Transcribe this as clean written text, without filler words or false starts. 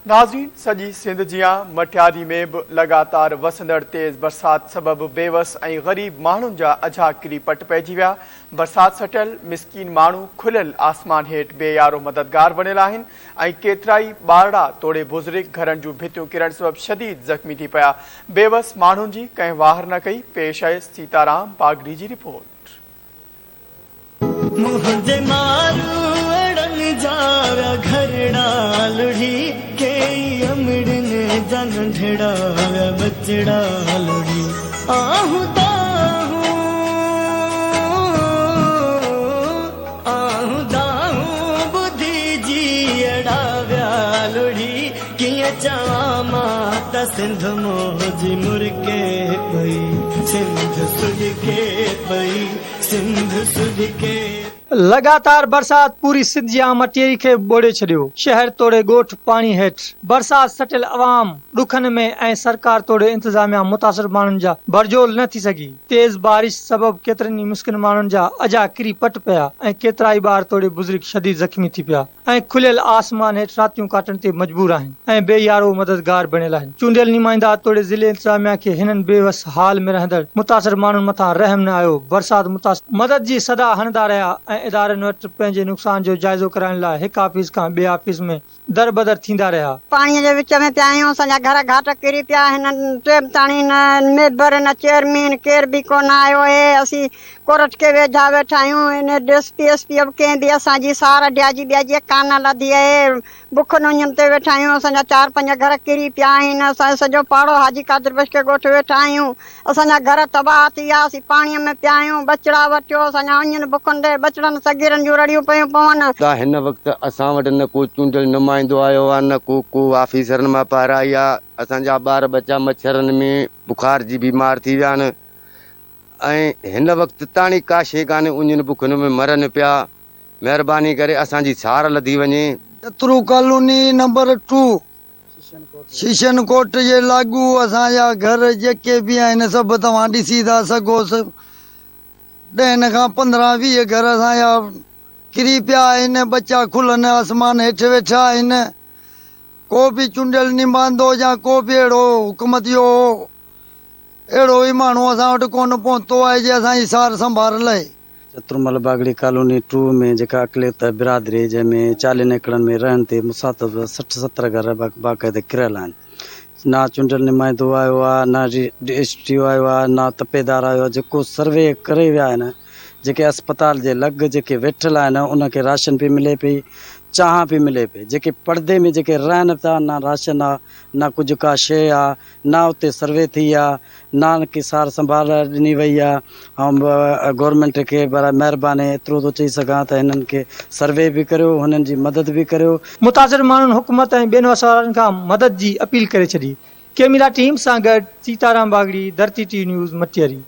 ناظرين سڄي سنڌ جيان مٽياري ۾ به لڳاتار وسندڙ تيز برسات سبب بيوس ۽ غريب ماڻهن جا اجها ڪري پٽ پئجي ويا، برسات سٽيل مسڪين ماڻهو کليل آسمان هيٺ بي يارو مددگار بڻيل آهن ۽ ڪيترائي ٻارڙا توڙي بزرگ گهرن جون ڀتيون ڪرڻ سبب شديد زخمي ٿي پيا، بيوس ماڻهن جي ڪنهن واهر نه ڪئي، پيش آهي سيتارام باگڙي جي رپورٽ. منهنجي ماروئڙن جا ويا گهرڙا لڙهي، ڪيئي امڙين جا ننڍڙا ويا ٻچڙا لڙهي، آهون دانهون آهون دانهون ٻڌي جيئڙا ويا لڙهي، ڪيئن چوان مان ته سنڌ منهنجي مرڪي پئي، سنڌ سڏڪي پئي، سنڌ سڏڪي. لڳاتار برسات پوري سنڌ جي عام مٽيري کي ٻوڙي ڇڏيو، شهر توڙي ڳوٺ پاڻي هيٺ، برسات سٽيل عوام ڏکن ۾ ۽ سرڪار توڙي انتظاميا متاثر ماڻهن جا ڀرجهول نه ٿي سگهي، تيز بارش سبب ڪيترن ئي مسڪين ماڻهن جا اجها ڪري پٽ پيا ۽ ڪيترائي ٻار توڙي بزرگ شديد زخمي ٿي پيا. ۽ کليل آسمان هيٺ راتيون ڪاٽڻ تي مجبور آهن ۽ بي يارو مددگار بڻيل آهن. چونڊيل نمائندا توڙي ضلعي انتظاميا کي هنن بي وس حال ۾ رهندڙ متاثر ماڻهن مٿان رحم نه آيو، برسات متاثر مدد جي صدا هڻندا رهيا ۽ ادارن وٽ پنهنجي نقصان جو جائزو ڪرائڻ لاء هڪ آفيس کان ٻي آفيس ۾ در بدر ٿيندا رهيا. پاڻيء جي وچ ۾ پيا آهيون، اسان جا گهر گهاٽ ڪري پيا آهن، ٽيم تاڻي نه ميمبر نه چيئرمين ڪير به ڪونه آيو اهي، اسين ڪورٽ کي ويجها ويٺا آهيون، ان D S P S P به ڪنهن به اسان جي سار ڊياجي ٻياجي ڪانه لڌي اهي، بکن اڃن تي ويٺا آهيون، اسان جا چار پنج گهر ڪري پيا آهن، اسان جو سڄو پاڙو حاجي قادر بخش کي ڳوٺ ويٺا آهيون، اسان جا گهر تباهه ٿي ويا، اسين پاڻيء ۾ پيا آهيون، ٻچڙا وٺيو، اسان جا اڃن بکن تي ٻچڙن صغيرن جون رڙيون پيون پون. ته هن وقت اسان وٽ نه ڪو چونڊيل نمائندو آيو آهي نه ڪو ڪو آفيسرن مان پهرائي آهي، اسان جا ٻار ٻچا مڇرن ۾ بخارجي بيمار ٿي ويا آهن. ۽ هن وقت تاڻي ڪا شيء ڪانهي اڃن بکن ۾ مرن پيا مهرباني ڪري اسان جي سار لڌي وڃي. جترو ڪالوني نمبر ٽو شيشن ڪوٽ جي لاڳو اسان جا گهر جيڪي به آهن سڀ توهان ڏسي ٿا سگهو ڏهن کان 15 20 گهر اسان جا ڪري پيا آهن ٻچا کلن آسمان هيٺ ويٺا آهن ڪو به چونڊيل نماندو يا ڪو به اهڙو حڪومت جو اهڙو ئي ماڻهو اسان وٽ ڪونه پهتو آهي جي اسان جي سار سنڀار لهي. چترمل باگڙي ڪالوني ٽو ۾ جيڪا اقليت برادري جنهن ۾ چاليهن ايڪڙن ۾ رهن تي مساتف 60 70 گهر باقاعده ڪريل آهن نه چونڊيل نمائندو آيو آهي نه ايس ڊي او آيو آهي نه تپيدار آيو آهي جيڪو سروي ڪري ويا آهن جيڪي اسپتال جي لڳ جيڪي ويٺل آهن انهن کي راشن پئي ملي پئي چانهه پئي ملي پئي جيڪي پڙدي ۾ جيڪي رهن ٿا نه راشن آهي نه ڪجهه ڪا شيء آهي نه اتي سروي ٿي آ نه ڪي سار سنڀال ڏني وئي آ آئون گورنمينٽ کي براء مهرباني ايترو ٿو چئي سگهان ته هنن کي سروي به ڪريو هنن جي مدد به ڪريو. متاثر ماڻهن حڪومت ۽ ٻين وس وارن کان مدد جي اپيل ڪري ڇڏي. ڪيميرا ٽيم سان گڏ سيتارام باگڙي، ڌرتي ٽي وي نيوز، مٽياري.